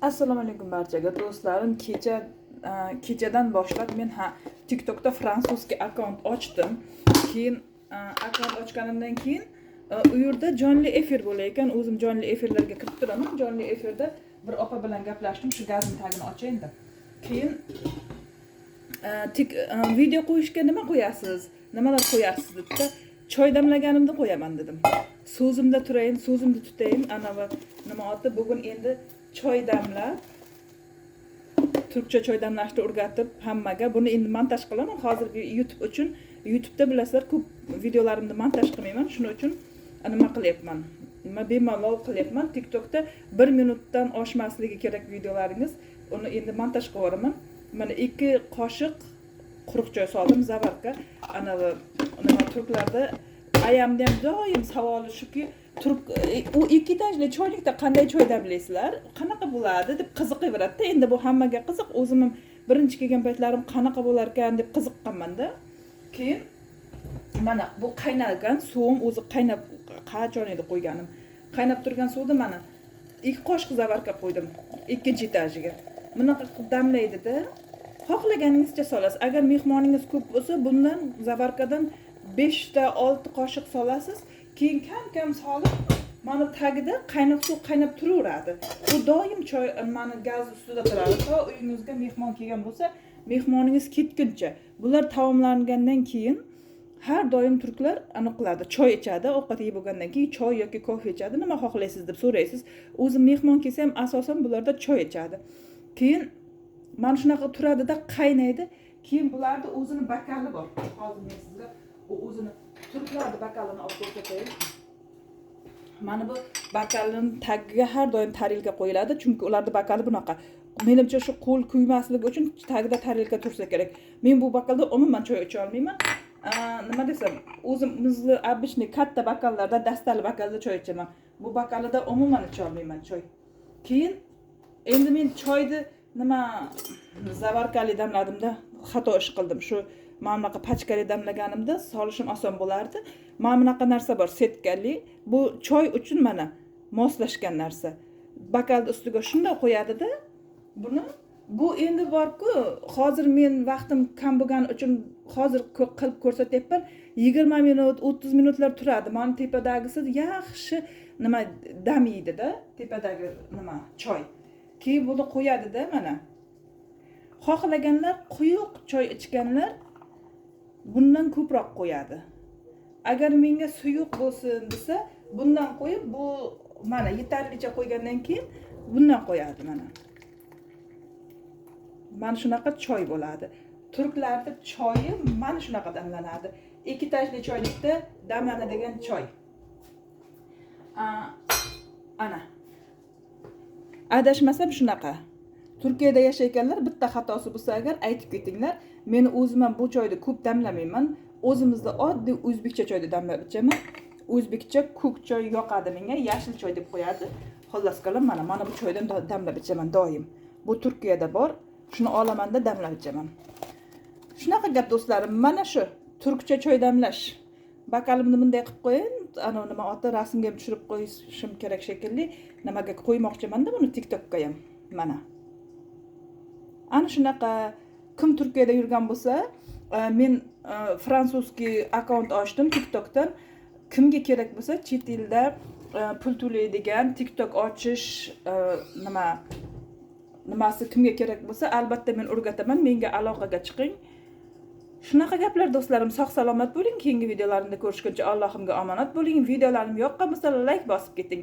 Assalomu alaykum barchaga, do'stlarim. Kecha kechadan boshlab men, ha, TikTokda французский akkaunt ochdim. Keyin akkaunt ochganimdan keyin u yerda jonli efir bo'lar ekan. O'zim jonli efirlarga kirib turaman. Jonli efirda bir opa bilan gaplashdim. Shu gazni tagini ochayin-da. Keyin video qo'yishga nima qo'yasiz, nimalar qo'yasiz dedida, choy damlaganimda qo'yaman dedim. So'zimda turayin, so'zimni tutayin. Anavi nima oti, bugun endi choy damlab, turkcha choy damlashni o'rgatib hammaga. Buni endi montaj qilaman hozir YouTube uchun. YouTubeda, bilasizlar, ko'p videolarimni montaj qilmayman, shuning uchun nima qilyapman, nima, bemalol qilyapman. TikTokda bir minutdan oshmasligi kerak videolaringiz. Uni endi montaj qilib yuboraman. Mana, 2 qoshiq quruq choy soldim, заварка. Anavi nima, turklarda ayamni ham doim savoli shuki, turk u ikki etajli choynikda qanday choy damlaysizlar, qanaqa bo'ladi deb qiziqaveradida. Endi bu hammaga qiziq. O'zim ham birinchi kelgan paytlarim qanaqa bo'larkan deb qiziqqanmanda. Keyin mana bu qaynagan suvim o'zi qaynab, qachon edi qo'yganim, qaynab turgan suvni mana 2 qoshiq заварка qo'ydim ikkinchi etajiga. Bunaqa qilib damlaydida, xohlaganingizcha solasiz. Agar mehmoningiz ko'p bo'lsa, bundan, заварка dan 5 ta, 6 qoshiq solasiz. Keyin kam kam solib, mana tagida qaynoq suv qaynab turaveradi. U doim choy mana gaz ustida turadi, to uyingizga mehmon kelgan bo'lsa, mehmoningiz ketguncha. Bular taomlangandan keyin har doim turklar anaqa qiladi, choy ichadi. Ovqat yeb bo'lgandan keyin choy yoki kofe ichadi. Nima xohlaysiz deb so'raysiz. O'zi mehmon kelsa ham, asosan bularda choy ichadi. Keyin mana shunaqa turadida, qaynaydi. Keyin bularni o'zini bokali bor. Hozir men sizga u o'zini turklarni bokalini olib ko'rsatay. Mana bu bokalini tagiga har doim tarelka qo'yiladi, chunki ularni bokali bunaqa. Menimcha, shu qo'l kuymasligi uchun tagida tarelka tursa kerak. Men bu bokalda umuman choy icha olmayman. Nima desam, o'zimizni обычный katta bokallarda, dastali bokalda choy ichaman. Bu bokalida umuman icha olmayman choy. Keyin endi men choyni nima, заварка li damladimda, xato ish qildim. Shu mana bunaqa pachkali damlaganimda solishim oson bo'lardi. Mana bunaqa narsa bor, setkali. Bu choy uchun mana moslashgan narsa. Bokalni ustiga shundoq qo'yadida buni. Bu endi borku, hozir men vaqtim kam bo'lgani uchun hozir qilib ko'rsatyapman. 20 minut, 30 minutlar turadi. Mana tepadagisi yaxshi nima, dam yeydida tepadagi nima, choy. Keyin buni qo'yadida. Mana, xohlaganlar, quyuq choy ichganlar bundan ko'proq qo'yadi. Agar menga suyuq bo'lsin desa, bundan qo'yib, bu mana yetarlicha qo'ygandan keyin bundan qo'yadi. Mana shunaqa choy bo'ladi. Turklarni choyi mana shunaqa damlanadi, ikki etajli choynikda damlanadigan choy. Ana, adashmasam, shunaqa. Turkiyada yashayotganlar bitta xatosi bo'lsa agar, aytib ketinglar. Men o'zim ham bu choyni ko'p damlamayman. O'zimizda oddiy o'zbekcha choyni damlab ichaman. O'zbekcha ko'k choy yoqadi menga, yashil choy deb qo'yadi. Xullas kalom, mana bu choydan damlab ichaman doim. Bu Turkiyada bor, shuni olamanda damlab ichaman. Shunaqa gap, do'stlarim. Mana shu turkcha choy damlash. Bokalimni bunday qilib qo'yayin. Anavi nima oti, rasmga ham tushirib qo'yishim kerak shekilli. Nimaga qo'ymoqchimanda buni, TikTokka ham. Mana, ana shunaqa. Kim Turkiyada yurgan bo'lsa, men французский akkaunt ochdim TikTokdan. Kimga kerak bo'lsa, chet elda pul to'laydigan TikTok ochish nima nimasi kimga kerak bo'lsa, albatta men o'rgataman, menga aloqaga chiqing. Shunaqa gaplar, do'stlarim. Sog' salomat bo'ling. Keyingi videolarimda ko'rishguncha Allohimga omonat bo'ling. Videolarim yoqqan bo'lsa, layk bosib keting.